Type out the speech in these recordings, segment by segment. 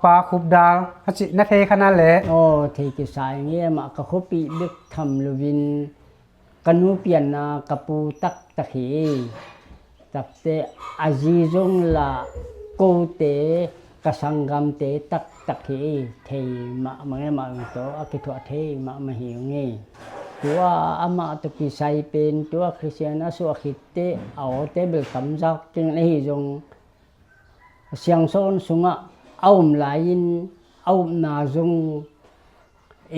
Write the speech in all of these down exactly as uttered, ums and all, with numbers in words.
Pa Khup Dal a cih na thei kha na le. Aw, thei kisa ing e, amah ka khuapih bek tham loin ka nu pianna ka pu taktak hi. Takte a zi zong la kote ka sanggamte taktak hi. Thei mahmah e, amah zong tawh a kithuah thei mahmah hi ung e. Tua amah tawh kisai pen tua Khristian a suah khitte a awte bel tamzak keng le hi zong, Siangsawn sungah a om lai-in a upna zong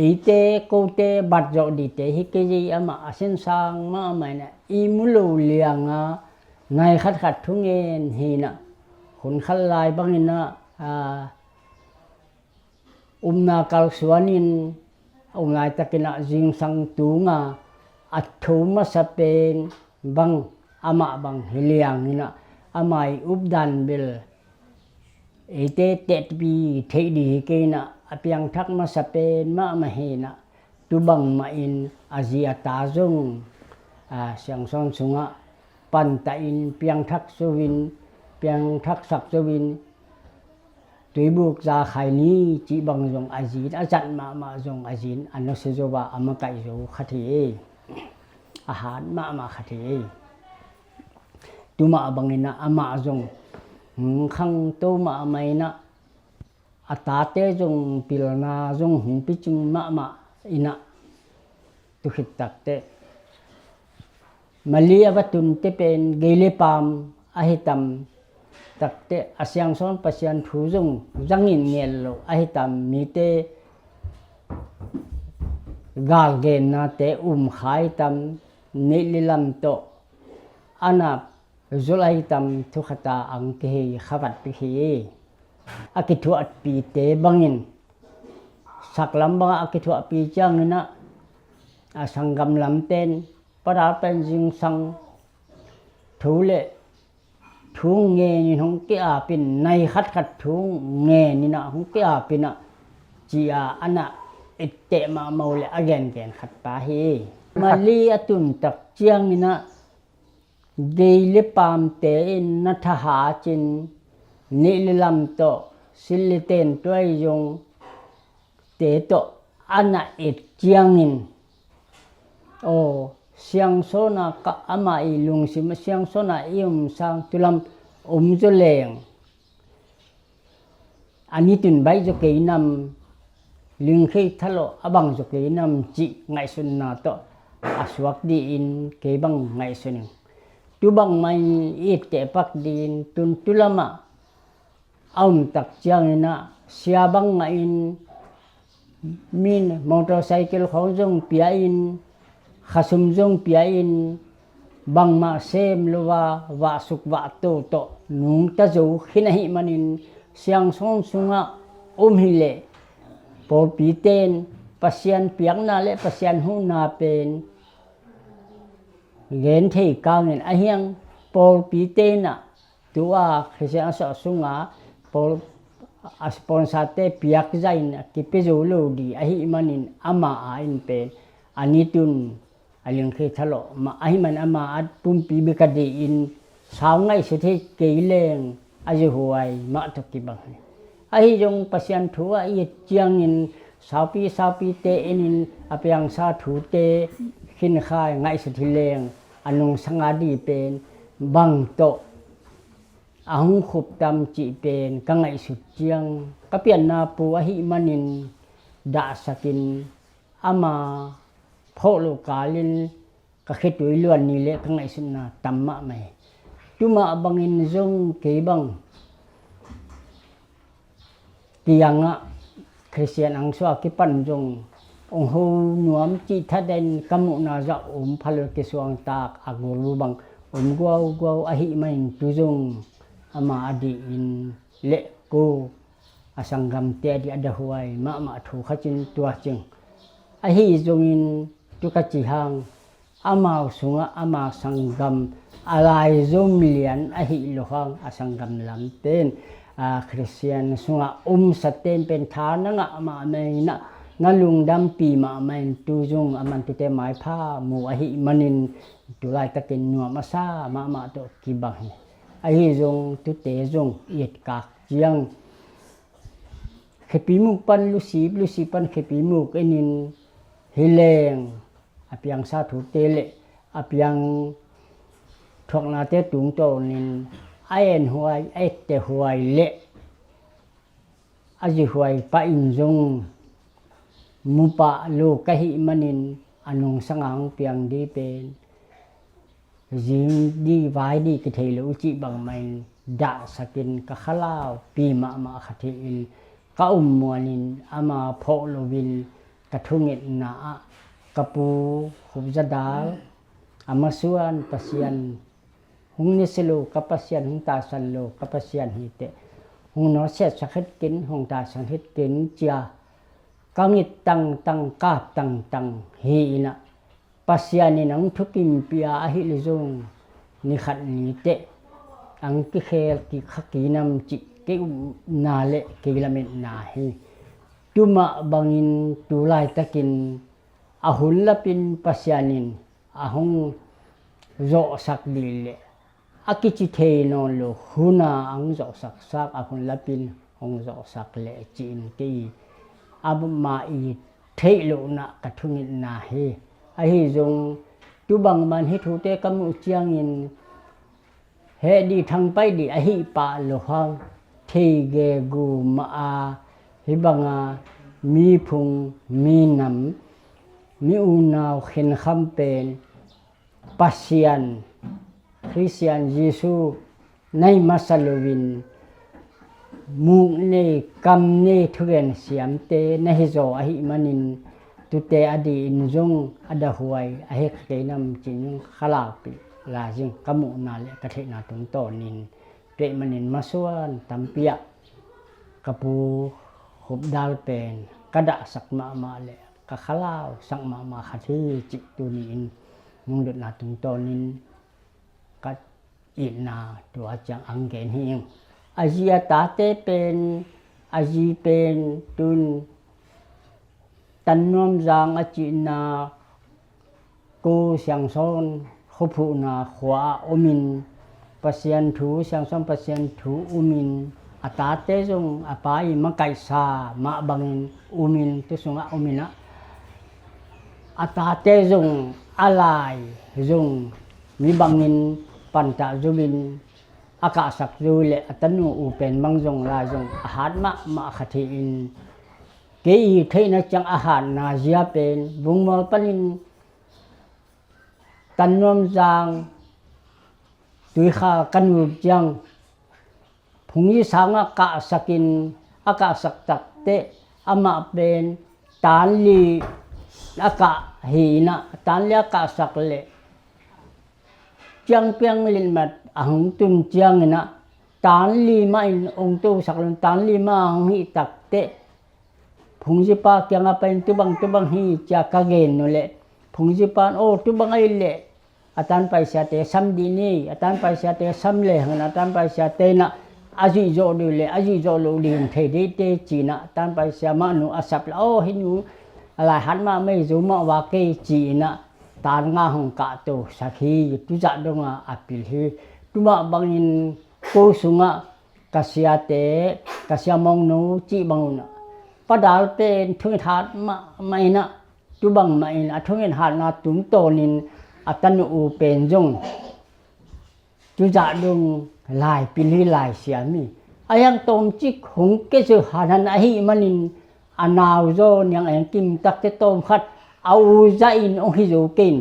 eite kote bat zawh dite hi kei, amah a sinsang mahmah in a ihmu lo lianga nai khatkhat thungen hi in a, hun khat lai bangin a, a, upna kalsuanin a um laitakin a zingsang tunga a tho masa pen bang amah bang hi liangin a, amah i updan bel eite tehpi theih ding hi kei in a, a piangthak masa pen mahmah hi in a, tu bangmah in a zi a ta zong, a, Siangsawn sungah pantah in piangthak zo in, piangthaksak zo in, tuibuk za khai ni cih bang zong a zi in a zat mahmah zong a zi in a nusia zo a, a makaih zo khat hi. A hat mahmah khat hi. Tu mah bangin a amah zong, hmm, khangto mahmah in a, a tate zong pilna zong hong picing mahmah in a, tu khit takteh Mali a va tunte pen gei le paam ahi tam, takteh a Siangsawn Pasian thu zong zangin nget lo ahi tam, mite galgennate um kha ahi tam, neih le lam tawh a na zul ahi tam, thu khata ang kihei kha vat pik hi. A kithuahpihte bangin saklam bangah a kithuahpih ciangin a, a sanggam lamten, Pa Dal pen zingsang thu le thu ngenin hong ki-apin, nai khatkhat thu ngenin a hong ki-apin a, ci-a a na etteh mahmah uh le a gengen khat pa hi. Mali a tuntak ciangin a, gei le paamte in na thahat in, neih le lam tawh, sil le ten tuai zong te tawh a na et ciangin, aw, Siangsawn a ka amah i lungsim, Siangsawn a i um sang tulam um zaw leng, a nitun baih zaw kei nam, lingkhei thalawh a bang zaw kei nam cih ngaihsutna tawh a suak dih in kei bang ngaihsun ing. Tu bangmah in i etteh pak dih in, tun tulamah a umtak ciangin a, sia bangmah in min motorcycle khawng zong pia in, khasum zong pia in, bangmah sem lo a, vahsuk vahto tawh nungta zo khin ahih manin, Siangsawn sungah um hileh pawlpite in Pasian piakna le Pasian huhna pen gen thei kangin, a hiang pawlpite in a, tu-a Khristian a suah sunga pawl, a sponsor-te piak zahin a kipia zo lo dih ahih manin, ama a in pen a nitun a lingkhei thalawh mah ahih manin, ama a pumpi bek a dih in, sau ngaihsut thei kei leng a zuhuai mah tawh kibang hi. Ahi zong Pasian thu ah i et ciangin, saupi, saupite enin a piangsa thute khinkhai ngaihsut hi leng, a nungsanga dih pen bang tawh a hong khup tam cih pen ka ngaihsut ciang, ka pianna pu ahih manin dahsakin, ama phawh loh kalin ka khitui luan ni le ka ngaihsutna tam mahmah hi. Tu mah bangin zong kei bang kiangah Khristian ang suah kipan zong hong ho nuam cih thaden ka muhna zah um phalol kisuangtak a gul bang um guauguau ahih manin tu zong ama a dih in leh ko a sanggamte a dih a dahuai mahmah thu khat in tua cing. Ahi zongin tu ka ci hang, amau sungah ama sanggam a laizom lian ahih loh hang, a sanggam lamten, a, Khristian sungah umsaten pen tha na ngah mahmah in a, na lungdampi mahmah in tu zong a man tute maipha mu ahih manin tu laitakin nuam a sa mahmah tawh kibang hi. Ahi zong tute zong i etkak ciang Khepimuk pan lusip, lusip pan khepimuk enin, hi leng a piangsa thute le a piang thuaknate tungtawnin a enhuai, a ettehuai le a zihuai pah in zong mu pah lo ka hih manin a nungsang a hong piang di pen zing di vai di kithei lo uh cih bangmahin dahsakin ka khalaupi mahmah khat hi in, ka um muanin ama phawh loin ka thungetna ah ka pu Khup Za Dal a masuan Pasian hong nisia lo ka Pasian, hong tahsan lo ka Pasian hi teh, hong nawtsiatsak het ken, hong tahsan het ken cia ka ngit tangtang, kap tangtang hi inah, Pasian in hong thukimpih a ahih leh zong ni khat ni teh hong kikhel kik kha kei nam cih kei upna le kei lametna hi. Tumah bangin tu laitakin a hun lapin Pasian in a hong zawhsak dih leh a kici thei nawn lo huna a hong zawhsaksak, a hun lapin hong zawhsak leh ci-in kei amah i theih lohna ka thungetna hi. Ahi zong tu bangman hih thute ka muh ciangin heh dih thangpaih dih ahih pah lo hang thei gegu mah a, hih banga miphung, minam, mi unau khenkham pen Pasian, Khristian Jesu na hi masa loin muk nei, kam nei, thugen siamte na hizaw ahih manin tute a dih in zong a dahuai a hek kei nam cih zong khalaupi lai zing ka muhna le ka theihna tungtawnin tueh manin masuan tampi ah ka pu Khup Dal pen ka dahsak mahmah le ka khalausak mahmah khat hi cih tuni-in nungdotna tungtawnin ka itna tua ciang ang gen hi ing. A zi a tate pen, a zi pen tun Tan Nuam Zang a cihna Ko Siangsawn khuaphuhna khua ah omin Pasian thu, Siangsawn Pasian thu umin a tate zong a pa i makaihsa mah bangin umin tu sungah omin ah a tate zong a lai zong mi bangin pantah zumin a kahsak zu le a tanu u pen bang zong lai zong a hat mahmah khat hi in kei i theihna ciang a hatna zia pen Vungmual panin Tan Nuam Zang Tuikhal ka nul ciang phungzi sangah kahsakin a kahsak takteh amah pen tanli a kah hi inah tanli a kahsak leh ciangpiang litmat a hong tun cianginah tanli mah in ong tosak lo, tanli mah a hong hih takteh phungzipa kiangah pai in tubang tubang hi cia ka gen uh leh phungzipa in aw tubang ahih leh a tanpaisiate sam dih ni, a tanpaisiate sam lehangin a tanpaisiate inah a zuihzawh dih uh leh a zuihzawh loh dih in thei deite ci-inah tanpaisia mah nu a sap leh aw hih nu a lai hat mahmah hi zo mah ua kei ci-inah tan nga hong kahtosak hi. Tuzah donga a pil hi. Tumah bangin ko sungah ka siate, ka sia mawngno cih bang unah Pa Dal pen thunget hat mahmah inah tubang mah in a thunget hatna tungtawnin a tanu u pen zong tuzah dong lai pil hi lai siam hi. A hiang tawmcik hong kezu hanan ahih manin a nauzaw niang eng kimtakte tawmkhat a u zah in hong hi zo kei in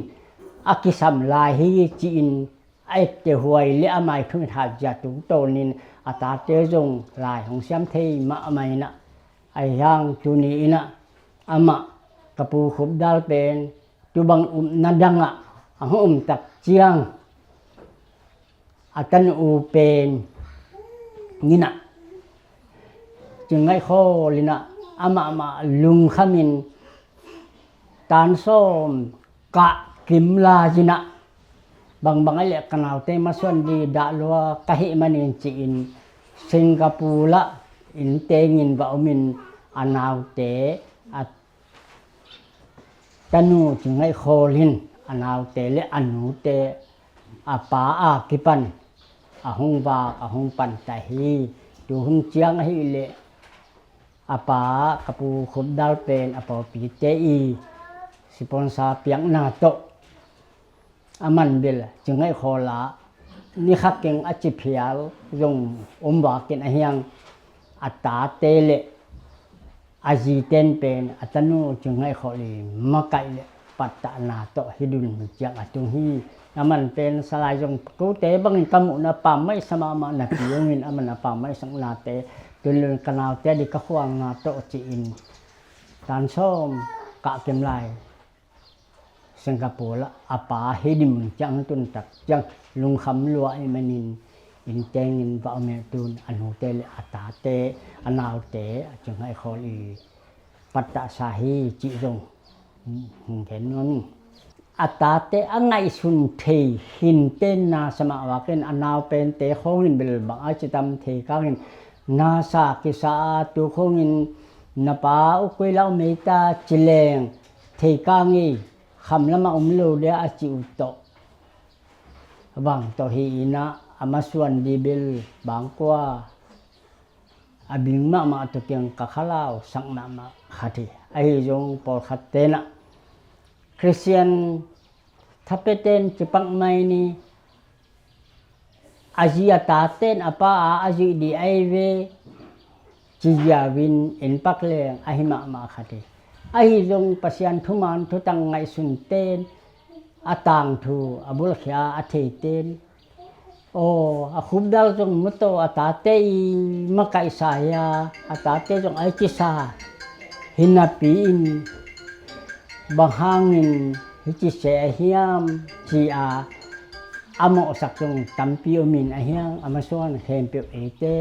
a kisam lai hi ci-in a ettehuai le a mai thunget hat zia tungtawnin a tate zong lai hong siam thei mahmah inah a hiang tuni inah amah ka pu Khup Dal pen tubang upna dangah a hong um tak ciang a tanu u pen inah Cing Ngaih Khawl inah amahmah lungkhamin tan sawm kah kim lai inah bangbang ahih leh ka naute masuan di dah lua ka hih manin ci-in Singapore ah inn tengin va omin a naute a tanu Cing Ngaih Khawl in a naute le a nute a pa a kipan a hong vak a hong pantah hi. Tu hun ciang ahih leh A pa, ka pu Khupdal pen a pawlpite i sponsor piakna tawh a man bel Cingaihkhawl ah nikhat keng a ci phial zong om vakin ahi hang, a tate le a ziten pen a tanu Cingaihkhawl i makaih le pattahna tawh hih dun ciang a tung hi. A man pen Salai zong kote bangin ka muhna pammaih sa mahmah napi om in, a man a pammaih saknate tun lun ka naute a di ka khuangna tawh ci-in tan sawm kah kim lai Singapore ah a pa hih ding ciang tun tak ciang lungkham lua ahih manin inn tengin va om e. Tun a nute le a tate, a naute a Cingaihkhawl i pattahsa hi cih zong hong gen nuam ing. A tate a ngaihsun thei hinte na sa mah vakin a nau pente khawngin bel bang a ci tam thei kangin nasa kisa a tu khawngin na pa ukui lau meita ci leng thei kang i kham lamah om lo dia a ci uh tawh bang tawh hi inah a masuan di bel bangkua a bing mahmah tukiang ka khalau sak mahmah khat hi. Ahi zong pawlkhat tenah Khristian thapeten cipak mai ni, a zi a taten a pa a a zuih di ai ve ci ziauin inpak leng ahi mahmah khat hi. Ahi zong Pasian thuman thutang ngaihsun ten a tangthu a bulkhia a theiten aw, a Khupdal zong mutaw a tate i makaihsa ia a tate zong ai cisa hi napi in bang hangin hi cise a hiam ci a a mawhsak zong tampi om in ahi hang a masuan khempeuh eite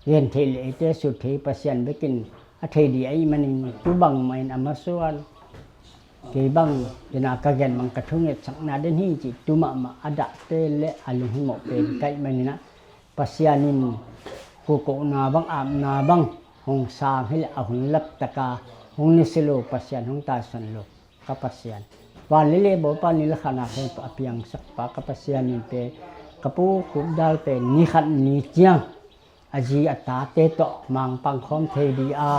gen thei le eite sut thei Pasian bekin a thei di ahih manin tu bangmah in a masuan kei bang ina ka gen bang ka thungetsakna den hi cih tu mahmah a dahte le a lunghimawh pen kaih maninah Pasian in kukohna bang apna bang hong sang hileh a hun laptaka hong nisi lo Pasian hong taisan lo ka Pasian. Van le le bawlpa ni le khana khempeuh a piangsakpa ka Pasian in pen ka pu Khupdal pen ni khat ni ciang a zi a tate tawh mangpang khawm thei di a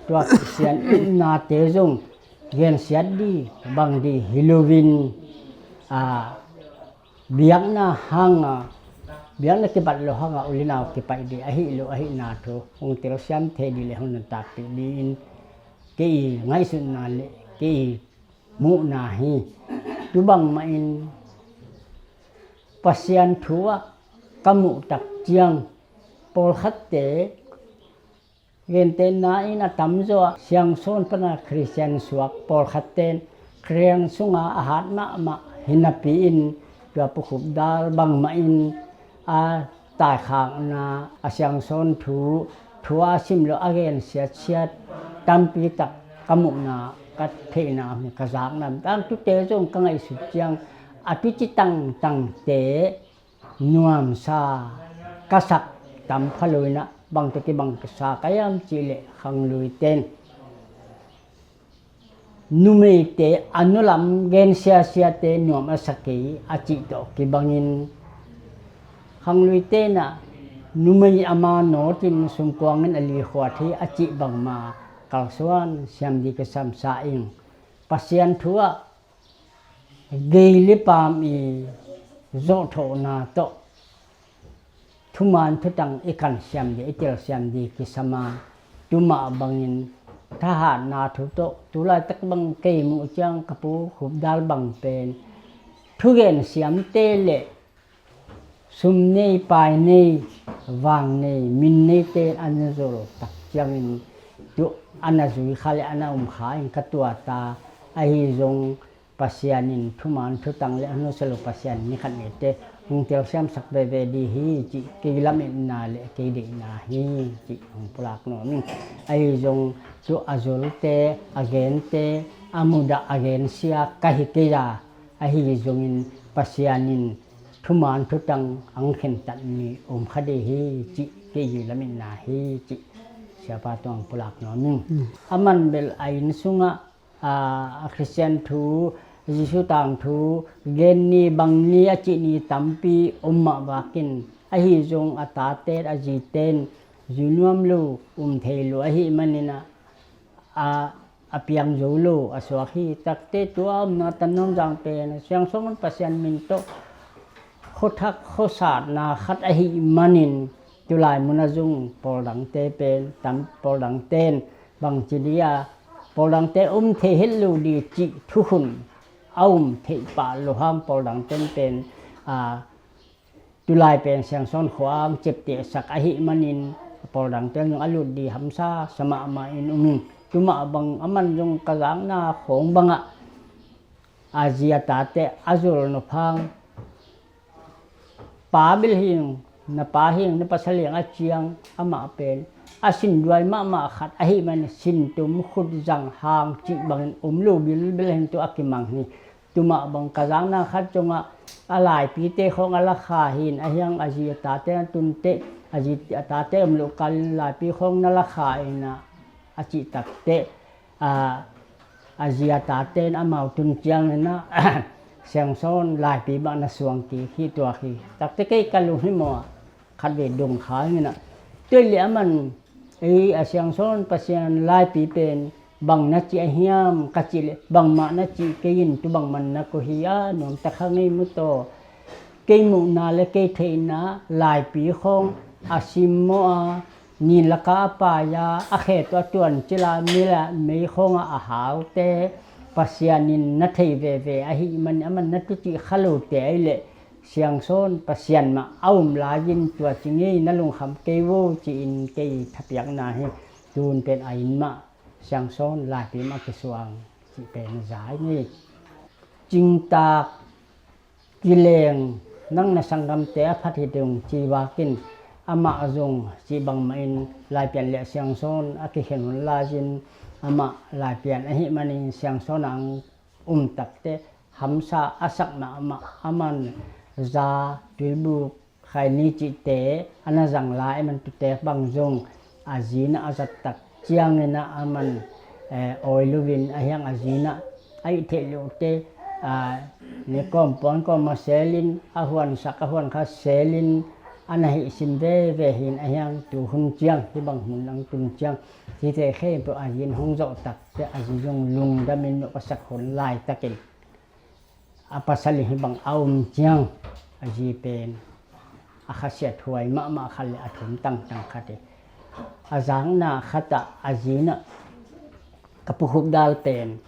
tua Pasian itnate zong gensiat di bang di hi loin a biakna hanga biakna kibat lo hanga u le nau kipaih di ahi lo ahihna thu hong telsiam thei di le hong nuntakpih di in kei i ngaihsutna le kei i muhna hi. Tu bangmah in Pasian thu ah ka muh tak ciang pawlkhatte gentehna in a tamzaw ah Siangsawn pana Khristian suak pawlkhatten Khristian sunga a hat mahmah hi napi in tua pu Khupdal bangmah in a taikhakna a Siangsawn thu thu a sim lo a gensiatsiat tampi tak ka muhna ka theihna ka zakna tangtute zong ka ngaihsut ciang a tuci tangtangte nuamsa ka sak tam pha lo inah bang tawh kibang sa ka hiam cihleh khangluiten numeite a nulam gensiasiate nuam a sa kei a cih tawh kibangin khangluite inah numei ama nawtin sumkuangin a likhuat hi a cih bangma kalsuan siam di ka samsa ing. Pasian thu ah gei le paam i zawhthawhna tawh thuman thutang i kansiam di i telsiam di kisam a tu mah bangin thahatna thu tawh tu laitak bang kei muh ciang ka pu Khupdal bang pen thugen siamte le sum nei, pai nei, vang nei, min neite an zol tak ciangin tu a na zui kha le a na um kha in ka tuata ahi zong Pasian in thuman thutang le a nusia lo Pasian ni khat neite hong telsiamsak veve di hi cih kei lametna le kei deihna hi cih hong pulak nuam ing. Ahi zong tu a zulte a gente a mudah a gensia ka hi kei a ahi zongin Pasian in thuman thutang ang khentat mi om kha dei hi cih kei lametna hi cih siapa tungah pulak nuam ing. A man bel a inn sungah a Khristian thu, Jesu tangthu gen ni bang ni a cih ni tampi om mah vakin ahi zong a taten a ziten zui nuam lo, um thei lo ahih manin ah, a, a piang zo lo a suak hi. Takte tua a omna Tannuamzang pen Siangsawn Pasian min tawh khuathak khuasatna khat ahih manin tulai munah zong pawl dangte pen tam, pawl dangte in bangci dia pawl dangte um thei het lo di cih thukhun a um theih pah lo hang pawl dangte in pen, a, tulai pen Siangsawn khua ang ciaptehsak ahih manin pawl dangte in zong a lut di hamsa sa mahmah in um ing. Tumah bang aman zong ka zakna khawng bangah a zi a tate a zul nop hang, pa bel hi ing, na pa hi ing, na pasal hi ing a ciang amah pen a sinduai mahmah khat ahih manin sintum khut zang hang cih bangin um lo bilbil hi ing, tua a kimang hi. Tumah bang ka zakna khat zongah a laipite khawng a lakha hi in, ahi hang a zi a tate a tunte, a zi a tate om loh kalin laipi khawng na lakha in ah, a cih takteh, a, a zi a tate in amau tun ciangin ah Siangsawn laipi bang na suang kik hi, tuak hi. Takte kei ka lunghimawh ah khatvei dong kha ing in ah, tua leh aman ei a Siangsawn Pasian laipi pen bang na cih a hiam ka cih leh, bangmah na cih kei in, tu bang man na ko hi a, nuam tak hang ei mu taw. Kei muhna le kei theihna laipi khawng a simmawh a, nin laka a pai a, a khe tawh a tuan cil a, mi le mei khawngah a haute Pasian in na thei veve ahih man, aman na tucih kha lote ahih leh Siangsawn Pasian mah a um lai-in tua ci ngei na lungkham kei vo ci-in kei thapiakna hi. Tun pen a inn mah Siangsawn laipi mah kisuang cih pen za i ngei. Cingtak kileng nang na sanggamte a phat hi ding ci vakin amah zong cih bangmahin Laipian le Siangsawn a kikhen hun lai-in amah Laipian ahih manin Siangsawn ang um takte hamsa a sak mahmah, aman za, tuibuk, khaini cihte a na zang lai, aman tutek bang zong a zi in ah a zat tak ciangin ah aman, eh, awi loin ahi hang a zi in ah a ih theih lote, ah, ni kawm puan kawm a selin, a huansak a huan kha selin a na hih sin veve hi in, ahi hang tu hun ciang hih bang hun ang tun ciang hihte khempeuh a zi in hong zawh takte a zi zong lungdamin nuak a sak hun laitakin a pasal in hih bang a um ciang a zi pen a khasiat huai mahmah khat le a thum tangtang khat hi. A zakna khatah a zi in ah ka pu Khupdal pen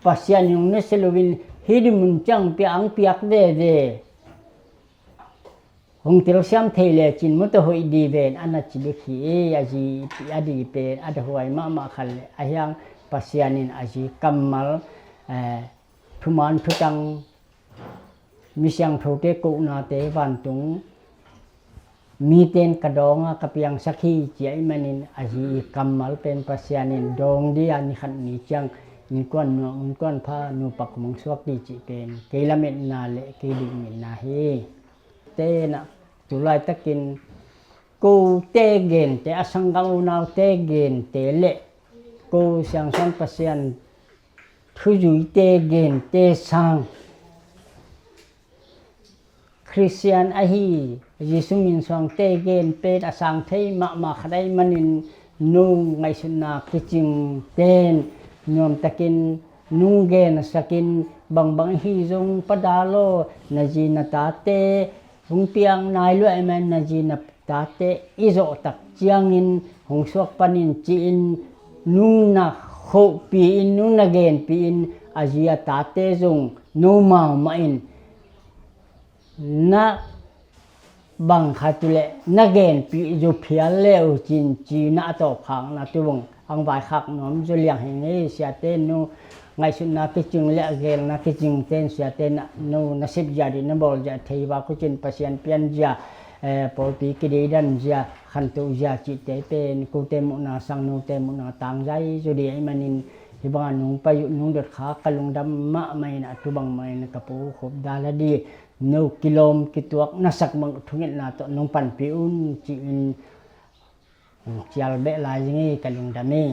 Pasian in hong nusia loin hih ding mun ciang piak ang piak veve, hong telsiam thei lecin mu tawh hoih di ven a na ci bek hi. A zi a di pen a da huai mahmah khat le ahi hang Pasian in a zi kammal, eh, thuman thutang, mi siangthote kohnate vantung mite in ka dawng a ka piangsak hi ci ahih manin a zi kammal pen Pasian in dawng di a ni khat ni ciang innkuan nuam, innkuan pha, nupa kum hong suak di cih pen kei lametna le kei dikmitna hi. Te in ah tu laitakin kote gente, a sanggam unaute gente le ko Siangsawn Pasian thuzuite gente sang Khristian ahi Jesu min suangte gen pen a sang thei mahmah khat ahih manin no ngaihsutna kicingte in nuamtakin nong gensakin, bangbang ahi zong Pa Dal aw, na zi na tate hong piak nai lua ahih manin na zi na tate i zawh tak ciangin hong suak pan in ci-in nong na khohpih in, nong na genpih in, a zi a tate zong nomau mah in na bang khat uh leh na genpih zaw phial le uh cin ci-in a tawpkhakna tu bang ang vaikhak nuam zaw liang hi ing ei. Siate no ngaihsutna kicing le a gelna kicingte in siate na, no nasep zia dih na bawl zia thei vak uh cin Pasian pian zia, eh, pawlpi kideidan zia, khantoh zia cihte pen kote muhna sang note muhna tangzai zaw dih ahih manin hih bangah nong pai uh nong dot kha ka lungdam mahmah in a tu bang mah in ka pu Khupdal a di no kilawm kituak na sak bang thungetna tawh nong panpih un ci-in cial beh lai zing hi, ka lungdam hi.